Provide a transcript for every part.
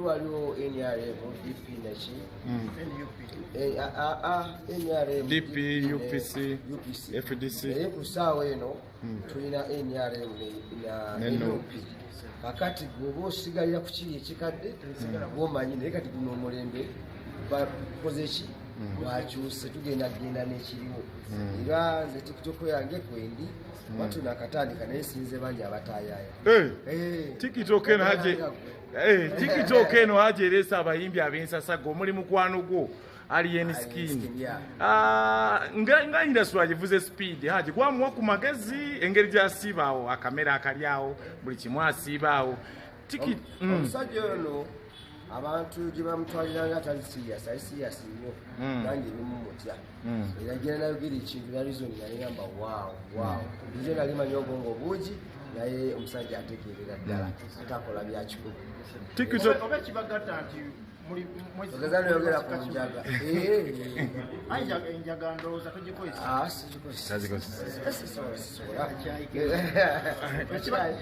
Waliwo NRM, DP naki, NRM, DP, UPC, UPC, FDC. Naye ku ssaawa eno tulina NRM na Ne NUP. Kakati gwoba osigalira ku kiri ekikadde gwomanyi, naye kati guno omulembe bakoze ki, gwakyuse, tugenda genda n'ekiriwo. Era nze TikTok yange kwendi watu nakatandika, naye sinze bangi abataayaaya. Eh, TikTok eno haje, eh, TikTok eno haje ereese abayimbi ab'ensasaga omuli mukwano gwo Alien Skin. Skin, yeah. Ah, nga industry agivuze speed. Haji, gwamuwa ku magezi engeri gy'asiibaawo akamera akali awo, buli kimu asiibaawo tiki. Omusajja ono abantu gye bamutwalira nga atali serious, ali serious nnyo. Nange bimumutya, era genda nayogera ekintu na reason, nalengamba wow, nze nali manyi obwongo bungi, naye omusajja ategeerera ddala, ate akola byakikulu. TikTok. Oba ekibagatta nti muli ogeza noyogera ku njaga. Ayi, enjaga ndowooza togikozesa. Ah, sigikozesa. Tagikozesa. Sisobola, sisobola.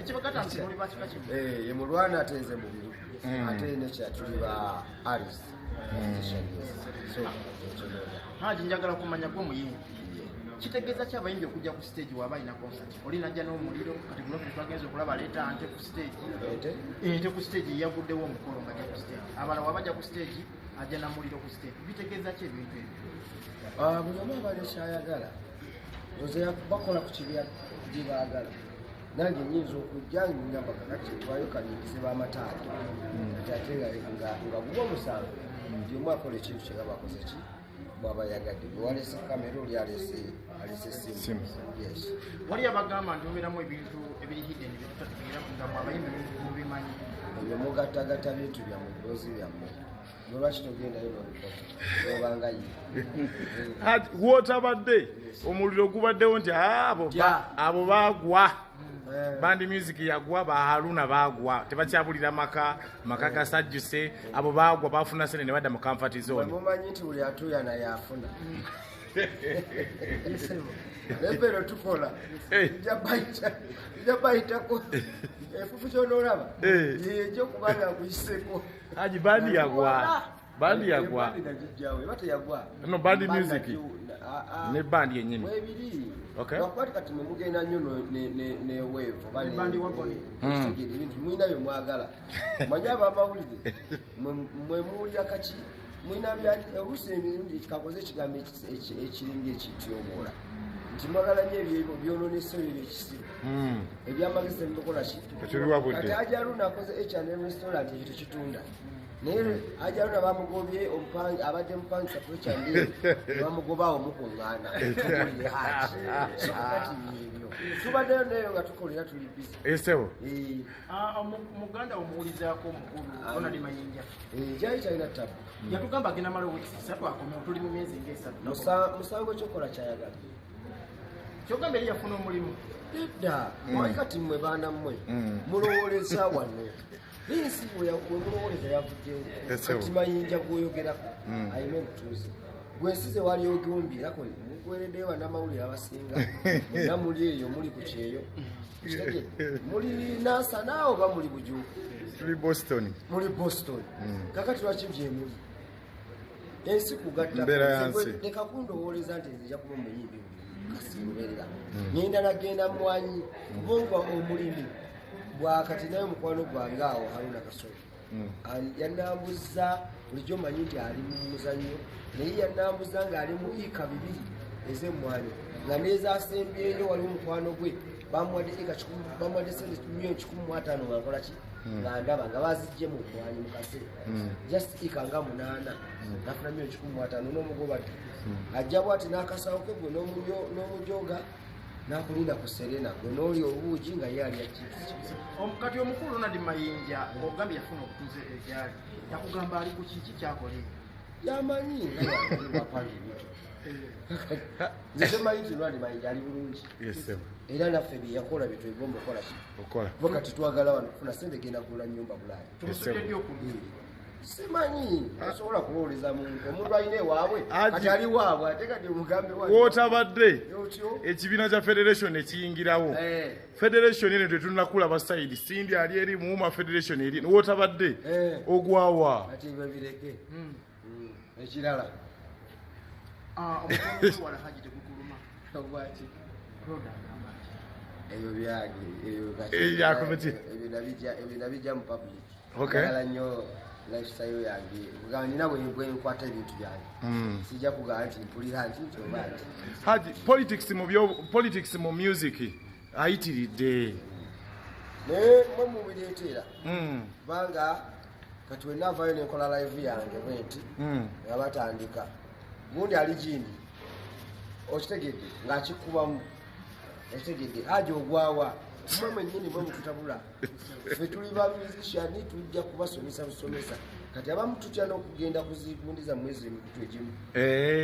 Ekibagatta nti muli bakika kimu. Eh, ye mulwana ate nze mubiru, ate nekira tuli ba aris. So ekyo ndowooza. Haji, njagala kumanya gwe muyimbi, kitegeeza ki abayimbi okujja ku stage waba alina concert, oli najja n'omuliro? Kati guno ffe twagenza okulaba aleeta nte ku stage. Ente? Ente ku stage, yaguddewo omukolo nga ajja ku stage. Abalala waba ajja ku stage ajja na muliro ku stage. Bitegeeza ki ebintu ebyo? Ah, buli omu aba nekyayagala. Nze bakola ku kibya gye baagala. Nange nyinza okujja ngamba kakati twayo kanyingize bamataali, kati ate nga guba omusango. Buli omu akola ekintu kye gaba akoze ki bwaba yagadde. Bwe walese kamera, oli alese simu. Simu. Yes. Wali abagamba nti mubeeramu ebintu ebiri hidden byetutategeera nga mwe abayimbi mubimanyi. Ebyo mugattagatta bintu byammwe, ebiboozi byammwe. Gwe lwaki togendayo n'obikola obanga ye? Haji, wootabadde omuliro gubaddewo nti "Ah, abo abo baagwa." Band music yagwa, ba Haruna baagwa, tebakyabulira maka, maka gasajjuse. Abo baagwa, bafuna sente ne badda mu comfort zone. Mumanyi nti buli atuuya naye afuna lebeero tukola. Nja bayitako efufu kyonoolaba. Yejo kubanga nkuyiseko. Haji, bandi yagwa, bandi yagwa. Nagijjawo eba teyagwa. No, bandi music. Ne bandi yennyini. Mwebiri. Okay. Lwakuba kati mwe mugenda nnyo ne wave oba Bandi wagon. Ekitegeera ebintu mulina bye mwagala. Manyi abamawulire mwe muwulira kaki mulina bya oluusi emirundi kakoze ekigambo ekiringa ekityoboola nti mwagala nnyo ebyo byononese ebyo ebyekisiru. Ebyamagezi temubikola ki. Tetubiwa budde. Kati Haji Haruna akoze H&M restaurant, ekyo tekitunda, naye Haji Haruna bamugobye abadde mupangisa ku H&M, bamugobawo mukuŋŋaana tugulire Haji. So kakati byebyo tubaddeyo nayo nga tukolera, tuli busy. Esebo. Ah, muganda omuwulizaako omukulu Ronald Mayinja. Gyali talina tabu. Yatugamba agenda mala weeks 3 akomewo, tuli mu myezi ngaesatu. Musango kyokola kyayagala. Kyogamba eri yafuna omulimu? Nedda. Mwayi kati mmwe baana mmwe mulowooleza wano ensi we mulowooleza yavuddewo. Esebo. Kati Mayinja gwoyogerako alina obutuuze gwensi ze wali ogumbye era mugwereddeyo bannamawulire abasinga mwenna muli eyo, muli ku kyeyo. Kitegedde? Muli Nansana oba muli Bujuuku? Tuli Boston. Muli Boston. Kakati lwaki byemuli ensi kugatta? Mbeera ya nsi. Leka kundowooleza nti nzija kuba omuyimbi buli kasiruberera ngenda nagenda mwanyi kubonga omulimi bwakati naye mukwano gwange awo Haruna Kasolo yanambuza, bulijjo manyi nti ali mu muzannyo, naye yanambuza ng'ali mu ika 2 ez'emmwanyi nga nezasembyeyo waliwo mukwano gwe bamuwadde eka 100, bamuwadde sente miliyoni 150 nga nkola ki nga ndaba nga bazijje mu mmwanyi mu kaseera just eka nga 8, nafuna miliyoni 150 n'omugoba dda ajja bwati n'akasawo ke gwe n'omujoga. Nakulinda ku Serena gwe n'oli obuugi nga ye alya chips. Kati omukulu Ronald Mayinja ogambye yafuna obutuuze egyali, yakugamba ali ku kiki kyakola? Yamanyi nga yabapanga ebintu. Nze temanyi nti Ronald Mayinja ali bulungi. Era naffe bye yakola bye twegomba okukola ki? Okukola. Bo kati twagala wano kufuna ssente genda kugula nnyumba Bulaaya. Tumusudde ddi okudda? Simanyi, osobola kulowoleza muntu. Omuntu alina ewaabwe, kati ali waabwe, ate kati omugambe waabwe. W'otabadde, ekibiina kya federation ekiyingirawo. Federation eno tetunnakulaba side, Cindy ali eri Muuma federation eri. W'otabadde, ogwawa. Kati ebyo bireke. Ekirala. Omukono wala Haji tegukuluma. Lwaki? Roda agamba ki? Ebyo byange, ebyo kati. Ebyo nabijja mu public. Njagala nnyo lifestyle yange. Kugamba nina bwe nkwata ebintu byange. Sijja kugamba nti mpulira nti nti oba nti. Haji, politics mu music ayitiridde. Naye mwe mubireetera. Kubanga kati wenna nvaayo ne nkola live yange bwe nti, nga batandika. Gundi ali gindi. Okitegedde ng'akikubamu. Okitegedde Haji ogwawa. Mwe mwennyini mwe mututabula. Ffe tuli ba musician tujja kubasomesa busomesa. Kati abamu tutya n'okugenda kuzigundi zammwe ezo emikutu egimu.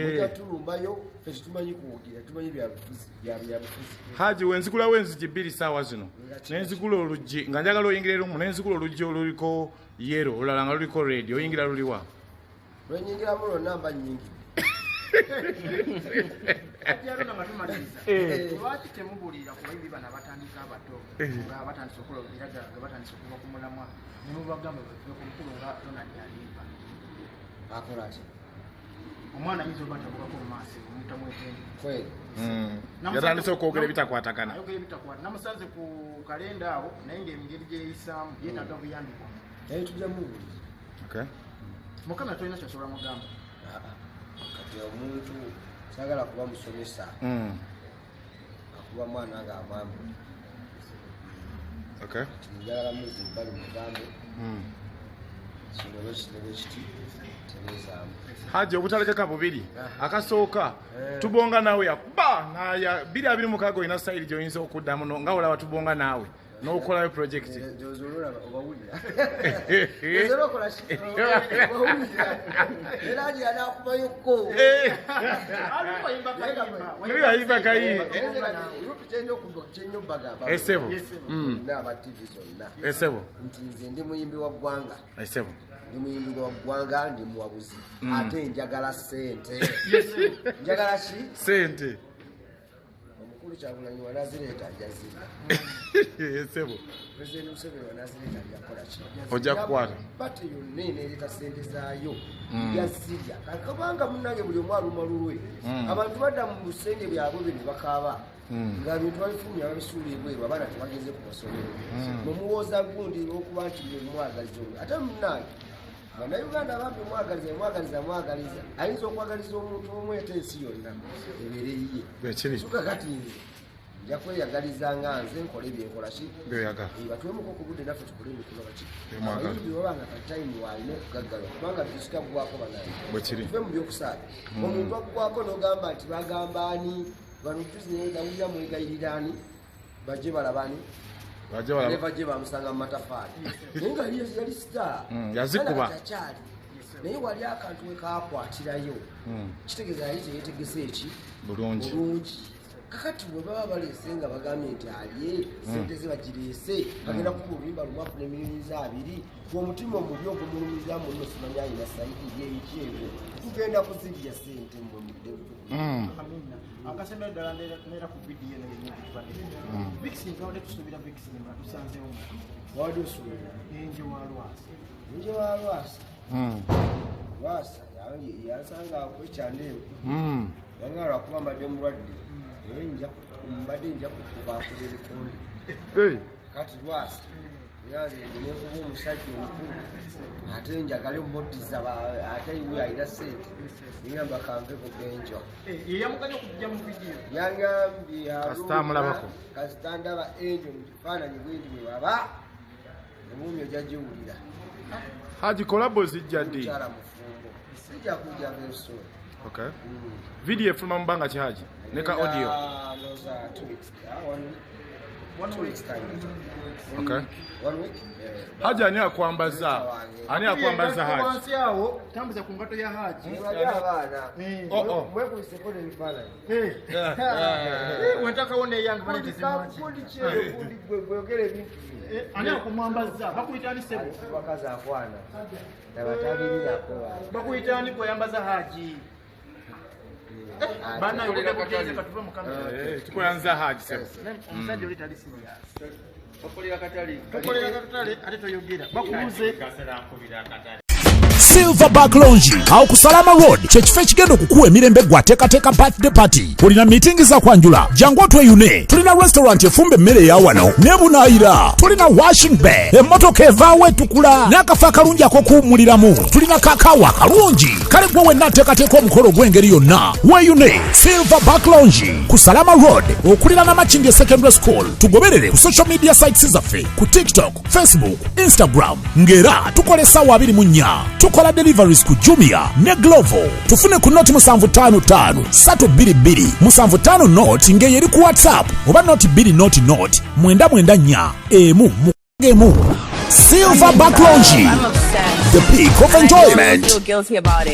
Mujja tulumbayo, ffe tetumanyi kwogera, tumanyi byabufuzi, byabufuzi. Haji, wenzigulawo enzigi bbiri ssaawa zino. Nenzigula oluggi, nga njagala oyingira erumu, nenzigula oluggi oluliko yellow, olulala nga luliko red, oyingira luliwa? Lwenyingiramu lwonna mba nnyingidde. Lwaki temubuulira ku bayimbi bano abatandika abato nga batandise okukola ebiragala, nga batandise okuva ku mulamwa, ne mubagamba bave ku mukulu nga Ronald alimba? Akola ki? Omwana ayinza oba tabukako mu maaso, omutamwetende. Kweli. Yatandise okwogera ebitakwatagana. Ayogera ebitakwatagana. Namusanze ku kalenda awo, naye ng'engeri gye yeeyisaamu yeetaaga buyambi bwonna. Naye tujja mubuulira. Mukama tolina ky'osobola mugamba. Kati omuntu saagala kuba musomesa. Akuba mwana nga amwambula. Kati njagala muzzi bbali mugambe. Kino bwe kiti ne bwe kiti, tereezaamu. Haji, obutalekeka bubiri. Akasooka, tubonga naawe yakuba, naya, 2026 olina sayiri gy'oyinza okuddamu nga olaba tubonga naawe. N'okolayo project. Ndowooza olaba obawulira. Ndowooza okola ki? Obawulira. Era agira n'akubayokko. Aliwo ayimba kayimba. Kyenyo bagamba. Esebo. N'aba TV zonna. Esebo. Nti nze ndi muyimbi wa ggwanga. Esebo. Ndi muyimbi wa ggwanga, ndi muwabuzi. Ate njagala ssente. Njagala ki? Ssente. Omukulu Kyagulanyi wanazireeta ajja zirya. Esebo. Pulezidenti Museveni wanazireeta ajja kukola ki? Ojja kukwata. Pate yonna eneereeta ssente zaayo ojja zirya. Kubanga munnange buli omu aluma lulwe. Abantu badda mu busenge byabwe bye ne bakaaba. Nga bintu babifulumya babisuula ebweru, abaana tebageze ku masomero. Mumuwooza gundi olw'okuba nti mwe mwagaliza olwo. Ate munnange, Bannayuganda bambi mwagaliza, mwagaliza, mwagaliza. Ayinza okwagaliza omuntu omu ate ensi yonna ebeere yiye. Bwekiri. So kati nze nja kweyagaliza nga nze nkole bye nkola ki? By'oyagala. Batuwemuko ku budde naffe tukole emikolo baki. Byemwagala. Abayimbi baba nga kati time waalina okugaggalwa kubanga tusitaggwako bannange. Bwekiri. Tuve mu byokusaaga. Omuntu aggwako n'ogamba nti bagamba ani? Bano juzi naye nawulira mwegayirira ani? Bajje balaba ani? Bajje balaba. Ne bajje bamusanga mu matafaali. Naye nga yali star. Yazikuba. Kati akyali. Naye wali akantu we kaakwatirayo. Kitegeeza yali teyeetegese eki? Bulungi. Bulungi. Kakati bwe baba baleese nga bagambye nti alye, ssente ze bagireese, bagenda kukuba oluyimba lumu afune miliyoni za abiri, gwe omutima omubi ogumulumiza munno simanyi alina sayidi ye ebiki ebyo. Tugenda kuzirya ssente mmwe mudde butuku. Amina. Akasembe ddala neera ku vidiyo eno yennyini tubadde. Vixen, twabadde tusuubira Vixen nga tusanzeewo omuntu. Wabadde osuubira? Enje wa Lwasa. Enje wa Lwasa? Lwasa, yansanga akwekyanda eyo. Yangala lwakuba mbadde mulwadde. Naye mbadde nja kukubaakula ebikonde. Kati Lwasa, yanze nekuba omusajja omukulu, ate njagale omuddiza ate we alina ssente. Ngamba kanve ku Benjo. Ye yamuganye okujja mu vidiyo. Yangambye Haruna, Kasita amulabako. Kasita ndaba Enjo mu kifaananyi bwe ndi bwe baba, omuumi ojja giwulira. Haji, collabo zijja ddi? Omukyala mufumbo. Zijja kujja very soon. Vidiyo efuluma mu bbanga ki, Haji? Ne ka audio. Ndowooza 2 weeks, ah, one week, 2 weeks time. Okay. One week, eh. Haji, ani akwambaza? Ani akwambaza, Haji? Wansi awo, tambuza ku ngato ya Haji. Mwebali abaana. Oh. Mwekubiseko n'ebifaananyi. Wentakawo neyange banetezimaki. Gundi kyeyo, gundi gwe gwogera ebintu bye. Ani akumwambaza? Bakuyita ani, sebo? Bakazi akwana nabatabiriraako. Bakuyita ani gweyambaza Haji? Banaye bugenze, katuve mu kamera. Eh, tukuyanza Haji, sebo. Omusajja oli tali serious. Tukolera katale ate toyogera, bakubuze. Silverback Lounge awo ku Salama Road kyekifo ekigenda okukuwa emirembe gwateekateeka birthday party, olina meeting za kwanjula, jangu otweyune. Tulina restaurant efumba emmere eya wano ne bunaayira, tulina washing bay, emmotoka evaawo etukula n'akafo akalungi ak'okuwummuliramu, tulina kakaawa akalungi. Kale gwe wenna ateekateeka omukolo ogw'engeri yonna, weeyune Silverback Lounge ku Salama Road okuliraana Makindye Secondary School. Tugoberere ku social media sites zaffe ku TikTok, Facebook, Instagram, ng'era tukola essaawa 24. Tukola deliveries ku Jumia ne Glovo. Tufune ku 0 755 322 75 0 ng'eyo eri ku WhatsApp, oba 0 2 0 0 994 1 1. Silverback Lounge, I'm obsessed. the peak of I enjoyment. feel guilty about it.